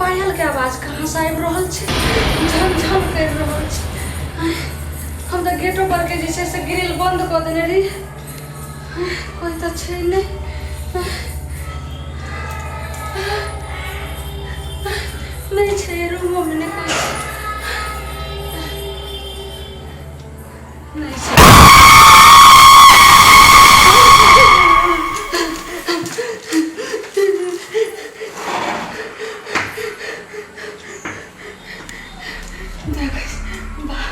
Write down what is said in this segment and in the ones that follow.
पायलके आवाज कहाँसँ आबि रहल छै झन झन करि रहल छै हम तऽ गेटो परके जे छै से ग्रिल बन्द कऽ देने रही कोइ तऽ छै नहि नहि छै रूमोमे नहि कोइ छै नहि छै देखै वाह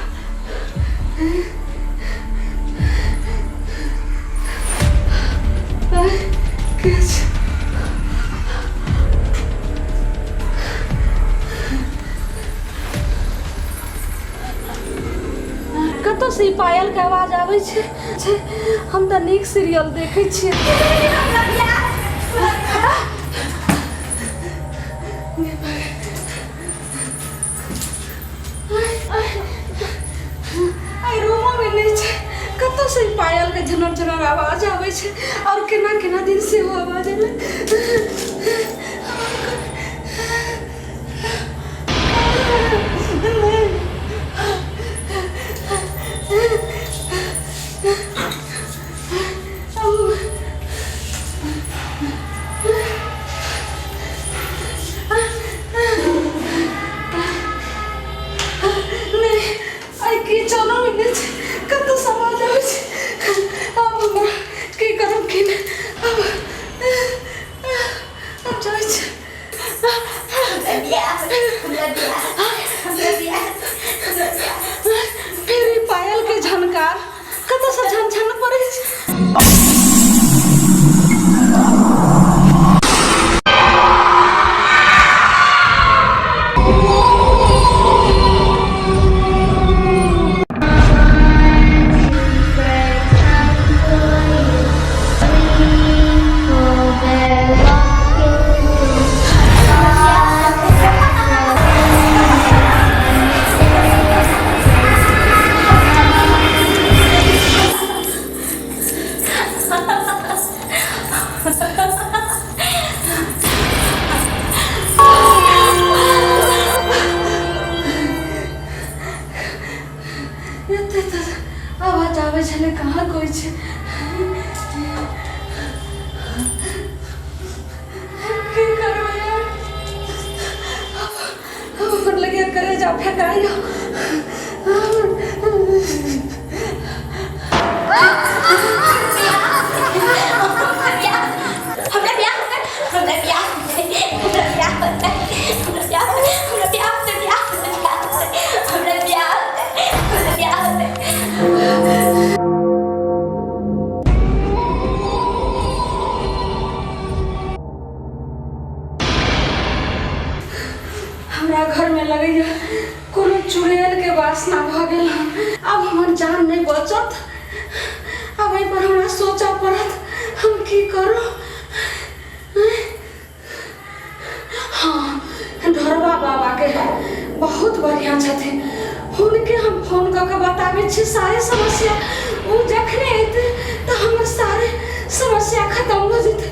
के छै कतऽसँ ई पायलके आवाज आबै छै छै हम तऽ नीक सीरियल देखै छियै एहि रूमोमे नहि छै कतऽसँ ई पायलके झनर झनर आवाज आबै छै आओर केना केना दिन सेहो आवाज एलै नहि आइ किचनो मे नहि छै कतऽ समाज आबै छै आब हमरा की करब की नहि आब आब जाइ छी फिर ई पायल के झनकार कतऽ से झन झन पड़ै छै एते तऽ आवाज आबै छलै कहाँ कोइ छै की करबै आब? हमर लगे करेजा फेकाइयो हमरा बियाह होतै हमरा बियाह होतै हमरा बियाह होतै हमरा बियाह होतै हमरा बियाह होतै बियाह होतै बियाह होतै हमरा बियाह होतै हमरा बियाह होतै हमरा घरमे लगैया कोनो चुड़ैलके वासना भऽ गेल हन आब हमर जान नहि बचत आब एहिपर हमरा सोचऽ पड़त हम की करू हँ ढोरबा बाबाके बहुत बढ़िआँ छथिन हुनके हम फोन कऽ के बताबै छी सारे समस्या ओ जखने अयतै तऽ हमर सारे समस्या खतम भऽ जेतै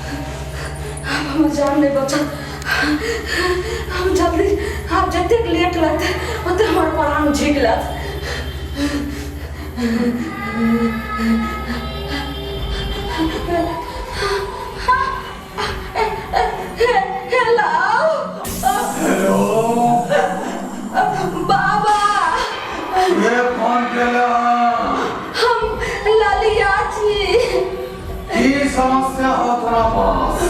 आब हमर जान नहि बचत हम जल्दी आब जतेक लेट लगतै ओतेक हमर प्राण झिक लेत हेलो हेलो बाबा के फोन केला हम ललिया छी की समस्या हो तोरा पास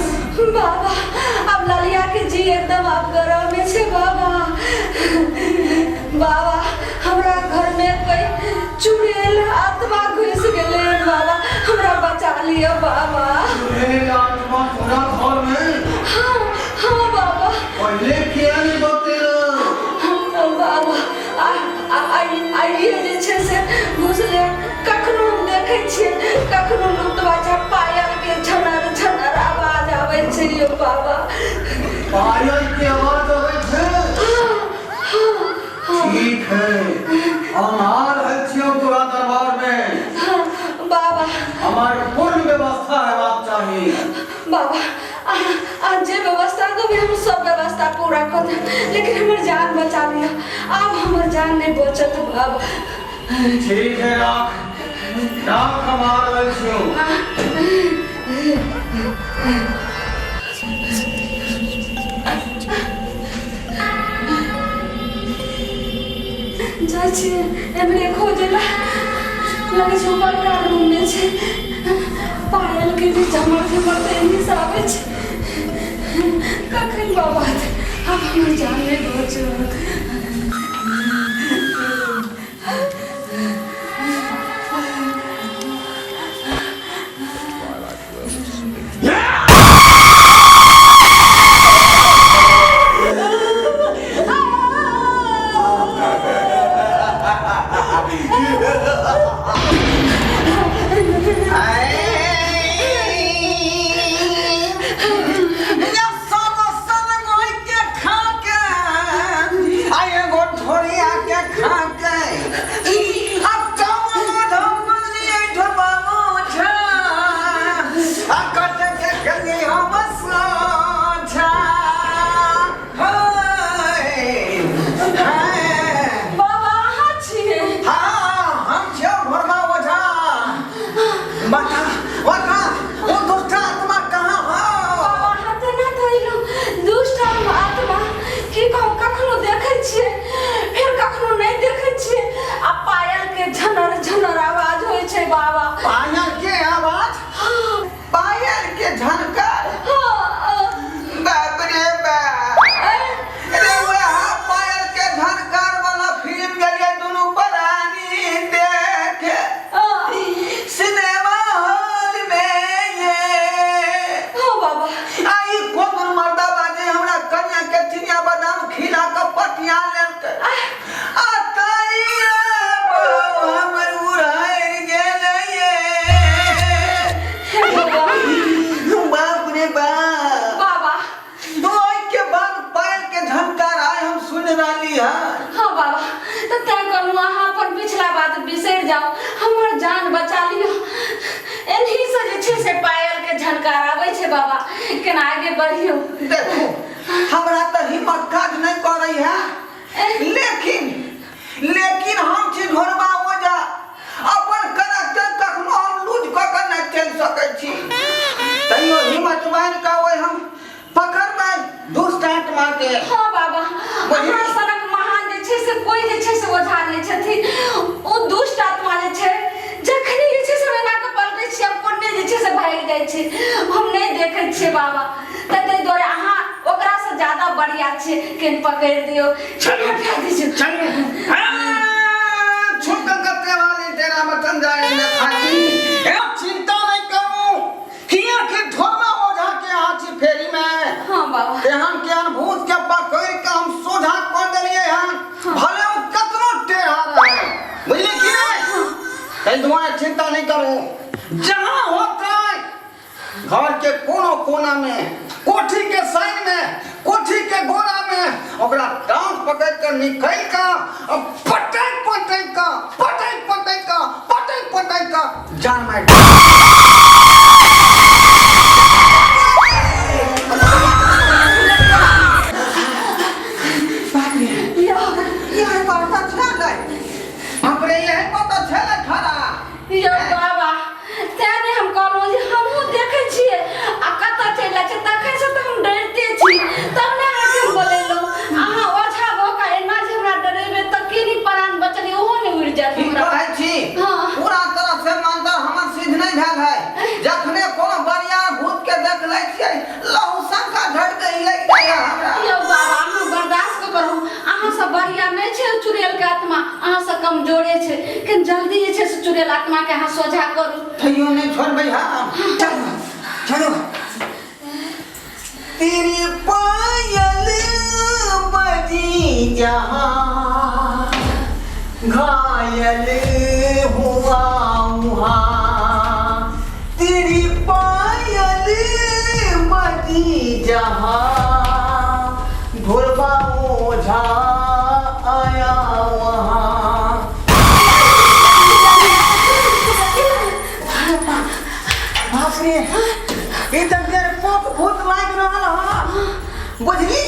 बाबा अब ललिया के जी एकदम आब गरम में छे बाबा बाबा हमरा घर में कोई चुड़ैल आत्मा घुस गेलै बाबा हमरा बचा लिअ बाबा। चुड़ैल आत्मा तोरा घर में? हाँ हाँ बाबा। पहले किया नहीं बतेला? बाबा, आइए जे छै से घुसले, कखनो हम देखै छियै, कखनो लुतवा छै, पायल के झनर झनर आवाज आबै छै यौ बाबा। पायल के आवाज अबै छै? ठीक है, हम आ रहल छियौ तोरा दरबार में। हाँ, बाबा। हमार पूर्ण व्यवस्था हेबाक चाही। बाबा, आ जे व्यवस्था कहबै हम सब व्यवस्था पूरा कऽ देब, लेकिन हमर जान बचा लिअ, आब हमर जान नहि बचत बाबा। ठीक है, राख राख, हम आ रहल छियौ। जाइ छियै एमरे खोजै ला, लगै छै बड़का रूममे छै। पायल के भी झमर झमर तऽ एन्ही से आबै छै। कखन बाबा आब हमर जान नहि बचत। बाबा, अहाँ छियै? बता बता, वो दुष्ट आत्मा कहाँ हो? बाबा, अहाँ तऽ ना कहलहुँ दुष्ट आत्मा की कहू, कखनो देखै छियै, फेर कखनो नहि देखै छियै, आ पायल के झनर झनर आवाज होइ छै बाबा। पायल के आवाज? हाँ। पायल के झनकार? हाँ। बाप रे बाप! अरे वह पायल के झनकार वाला फिल्म गेलिए दुनू प्राणी देखे सिनेमा हॉल में ये। हाँ बाबा। आई कोन मर्दा बाजे हमरा कन्या के चिनिया बादाम खिला के पटिया लेलकै आ ताई हमर उड़ारि गेलै। हे बाबा। बाप रे बाप! बाबा। ओहि के बाद पायल के झनकार आय हम सुन रहली है। हाँ बाबा, तऽ तैं कहलहुँ अहाँ अपन पिछला बात बिसरि जाउ, हमर जान बचा लिअ। एनही से जे छै से पायल के झनकार आबै छै बाबा, केना आगे बढ़ियौ? देखो, हमरा तऽ हिम्मत काज नहीं करै है, लेकिन लेकिन हम छी ढोरबा ओझा, अपन करेक्टर कखनो हम लूज कऽ के नहि चलि सकै छी। तैयो हिम्मत बान्हि कऽ ओहि हम पकड़बै दुष्ट आत्मा के। हाँ बाबा, अहाँ सनक महान जे छै से कोई जे छै से ओझा नहि छथिन। ओ दुष्ट आत्मा जे छै, जखनी जे छै से हम एना कऽ पलटै छियै, हम कोने जे छै से भागि जाइ छै, हम नहि देखै छियै बाबा। तऽ ताहि दुआरे अहाँ ओकरासँ ज्यादा बढ़िया छियै, कनि पकड़ि दियौ, हटा दियौ। चलू, हाँ, छुट कते वाली तेरा मटन जाए न खाती। ए, चिंता नहीं करू, किया कि ढोरबा ओझा के आँची फेरी में। हाँ बाबा। तेहन केहन भूत के पकड़ के हम सोझा कर देलिए हन, भले वो कतनो टेढ़ा रहे, बुझली कि नहीं? ताहि दुआरे चिंता नहीं करू। जहाँ होते घर के कोनो कोना में, कोठी के साइन में, कोठी के गोरा में, ओकरा टांग पकड़ के निकल के पटक पटक के, पटक पटक के, पटक पटक के जान मार। यह बात छलै, बाप रे, यह बात छलै खरा। यौ बाबा, तें ने हम कहलहुँ जे हमहूँ देखै छियै आ कतऽ चलि जाइ छै, तखनसँ तऽ हम डरिते छी, तब ने अहाँके हम बोलेलहुँ। अहाँ ओझा भऽ कऽ एना जे हमरा डरेबै तऽ की नहि प्राण बचल, ओहो नहि उड़ि जायत की हमरा। कहै छी? हाँ। पूरा तरह से मंत्र हमर सिद्ध नहि भेल है। जखने कोनो बढ़िया भूत के देख लै छियै, लहू शंका झड़ के लागि जाइए हमरा। यौ बाबा, अहाँ बर्दाश्त करू, अहाँ सब बढ़िया नहि छै चुड़ैल के आत्मा अहाँ सब। कमजोरे छै, लेकिन जल्दी जे छै से चुड़ैल आत्मा के अहाँ सोझा करू। तैयो नहि छोड़बै हम। चलू चलू। तेरी पायल बजी जहाँ घायल हुआ वहाँ, तेरी पायल बजी जहाँ ढोलबा ओझा आया वहाँ। बाप रे, ई तऽ डरपोक भूत लागि रहल हँ, बुझली?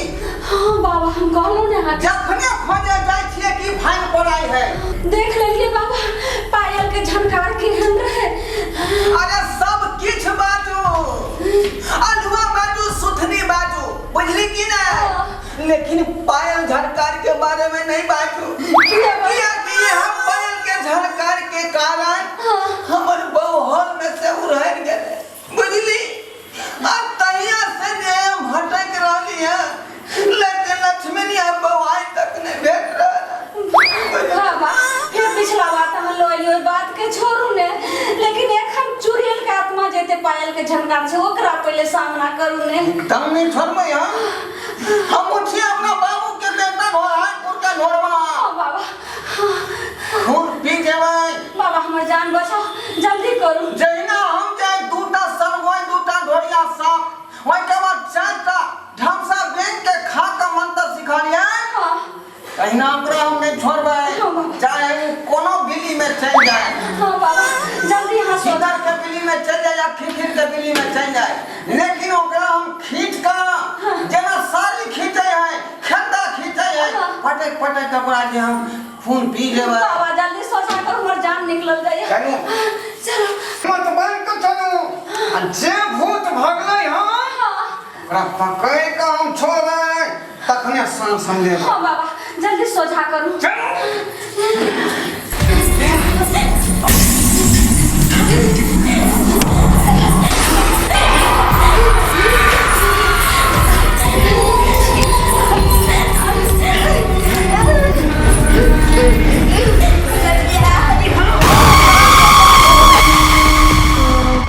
हाँ बाबा, हम कहलहुँ ने अहाँके। जखने खोजे जाइ छियै कि फाइन पड़ाइ है। देख लेलियै बाबा, पायल के झनकार केहन रहे। अरे सब किछ बाजू, अलुआ बाजू, सुथनी बाजू, बुझली कि नहीं? लेकिन पायल झनकार के बारे में नहीं बाजू। किया बाबा? किया कि हम पायल के झनकार के कारण हमर बहू हॉल में से उड़हर गेलै, बुझली? आ तहिया से जे हम भटक रहली है, लेकिन लक्ष्मणी हम बहू आइ तक नहीं भेट रहल। बाबा, फिर पिछला बात अहाँ लऽ एलियै, ओहि बात के छोड़ू ने, लेकिन एखन चुड़ैल के आत्मा जेते पायल के झनकार छै ओकरा पहिले सामना करू ने। एकदम नहीं छोड़बै हम। हम छी अपना बाबू के बेटा, घोड़ापुर के घोड़वा। हाँ बाबा। खून पी जेबै। बाबा, हमर जान बचाओ, जल्दी करू। जहिना हम जाय दूटा सरगोई, दूटा ढोरिया साप, ओहिके बाद चारिटा ढमसा बेच के खा के मंत्र सिखलियै, हाँ तहिना ओकरा हम नहि छोड़बै, हाँ बाबा। चाहे ओ कोनो बिल्ली में चलि जाय। हाँ बाबा, जल्दी अहाँ सोच खीदर के बिल्ली में चलि जाय या खिखिर के बिल्ली में चलि जाय, लेकिन ओकरा हम खींच कऽ जेना साड़ी खींचै है, खेता खींचै है, पटक पटक के ओकरा जे हम खून पी लेबै। बाबा, जल्दी सोचा करू, हमर जान निकलल जाइए। चलू। चलो। मत बंद कऽ चलू, आ जे भूत भगलै हँ हाँ ओकरा पकड़ि कऽ हम छोड़बै तखने सांस हम लेबै। हाँ बाबा, जल्दी सोझा करू। चलू।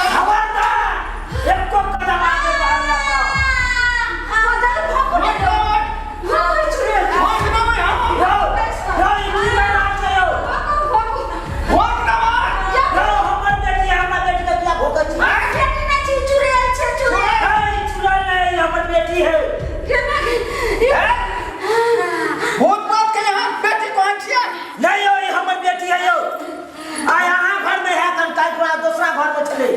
खबरदार, एको कदम आगे बढ़ना तो। हाँ, जल्दी भोंकू ने। भोंकू चुड़ैल। यौ, यौ, ई की बात छै यौ? भोंकू, भोंकू। यौ, हमर बेटी, हमरा बेटी के किया भोकै छी? बेटी नहि छी, चुड़ैल छै, चुड़ैल। ए, चुड़ैल नहि, हमर बेटी है। केना भूत बात के यहाँ बेटी कहाँ छियै? नहीं यौ, ई हमर बेटी है यौ। आइ अहाँ घर में है, कल काल्हि पूरा दोसरा घर में छलै,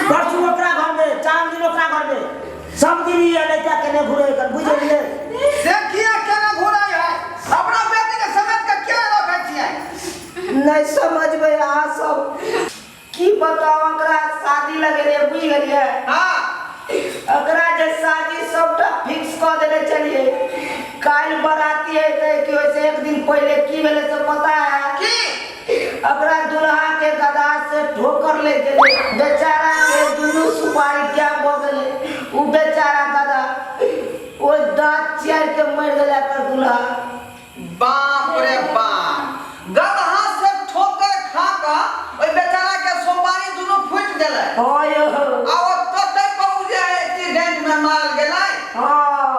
परसू ओकरा घर में, चार दिन ओकरा घर में, सब दिन ई लड़का केने घुरे कन, बुझलियै? से किया केना घुरै है? अपना बेटी के समेत के किया रखै छियै? नहीं समझबै अहाँ सब, की बताउ। ओकरा शादी लगेलियै, बुझि गेलियै? हाँ। ओकरा जे शादी सबटा फिक्स कऽ देने छलियै, काल्हि बराती हेतै कि ओहिसँ एक दिन पहिले की भेलै से पता है? की? ओकरा दुल्हा के गदा से ठोकर लागि गेलै, बेचारा के दुनू सुपारी गायब भऽ गेलै। ओ बेचारा गदा ओ दाँत चियार के मरि गेलै एकर दुल्हा। बाप रे बाप, गदहा से ठोकर खा कऽ ओहि बेचारा के सोपारी दुनू फूटि गेलै? हाँ यौ। आ ओ तते कहू जे एक्सीडेंट में मारल गेलै? हाँ।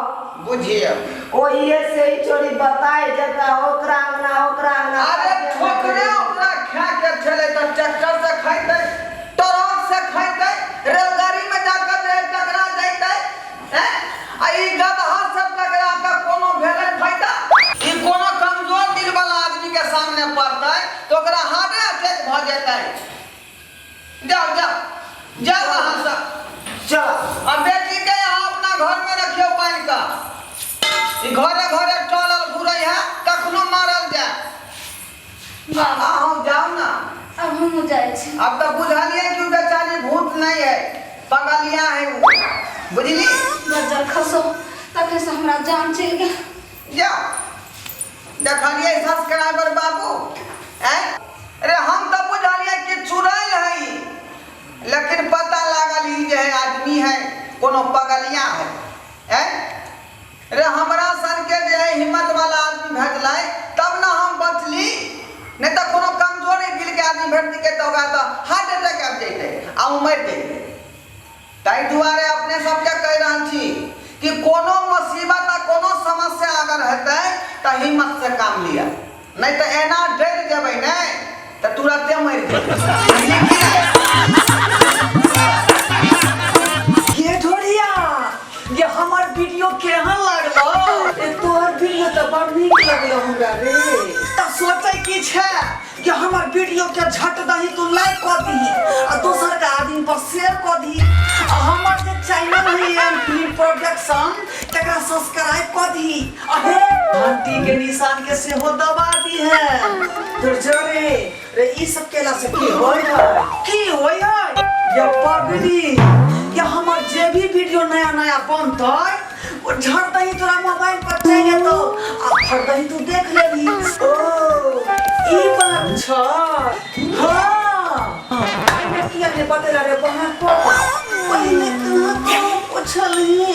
बुझियौ। ओहिए से ही छोरी बताय जेता ओकरा अंगना, ओकरा अंगना। अरे ठोकरे ओकरा खा के छलै तऽ ट्रैक्टर से खैतै, ट्रक से खैतै, रेलगाड़ी में जाकर जे टकरा जैतै, हैं? आ ई गदहा सब टकरा कऽ कोनो भेलै फायदा? ई कोनो कमजोर दिल वाला आदमी के सामने पड़तै तऽ ओकरा हार्टे अटैक भऽ जेतै। जाओ जाओ जाओ अहाँ सब। चल। आ बेटी के अहाँ अपना घर में रखियौ बान्हि कऽ। ई घरे घरे टहलल घुरै है, कखनो मारल जाय। बाबा। अहाँ जाउ ना। अब हमहूँ जाइ छी। अब तऽ बुझलियै कि ओ बेचारी भूत नहीं है, पगलिया है वो, बुझली? बज्जर खसो, तखन से हमरा जान चलि गेल। जाओ, देखलियै सब्सक्राइबर बाबू, हैं? अरे हम तऽ बुझलियै कि चुड़ैल है ई, लेकिन पता लागल ई जे है आदमी है, कोनो पगलिया है, हैं? रे हमरा सन के जे है हिम्मत वाला आदमी भेटलै तब ना हम बचली। नहि तऽ कोनो कमजोरी दिल के आदमी भेट जेतै तऽ ओकरा तऽ हार्ट अटैक आबि जेतै आ ओ मरि जेतै। ताहि दुआरे अपने सबके कहि रहल छी कि कोनो मुसीबत आ कोनो समस्या अगर हेतै तऽ हिम्मत से काम लिअ, नहि तऽ एना डरि जेबै ने तऽ तुरते मरि जेबै। बुझलियै कि नहि? ये ढोरिया, ये हमर वीडियो केहन लागलो? ए तोहर वीडियो तऽ बड़ नीक लगलो हमरा रे। तऽ सोचै की छै कि हमर वीडियो के झट दही तू लाइक कऽ दही आ दोसर के आदमी पर शेयर कऽ दही आ हमर जे चैनल है एम फिल्म प्रोडक्शन तकरा सब्सक्राइब कऽ दही आ हे घंटी के निशान के सेहो दबा दी है। तुर रे रे ई सब केला से की होय है? की होय है या पगली? या हमर जे भी वीडियो नया नया बनतै ओ झट दही तोरा मोबाइल पर चलि जेतौ आ फट दही तू देख लेबही। ओ ई बात छ। हाँ पहिने किया नहि बतेला रे बहन? पहिले कहाँ कहाँ पुछलही?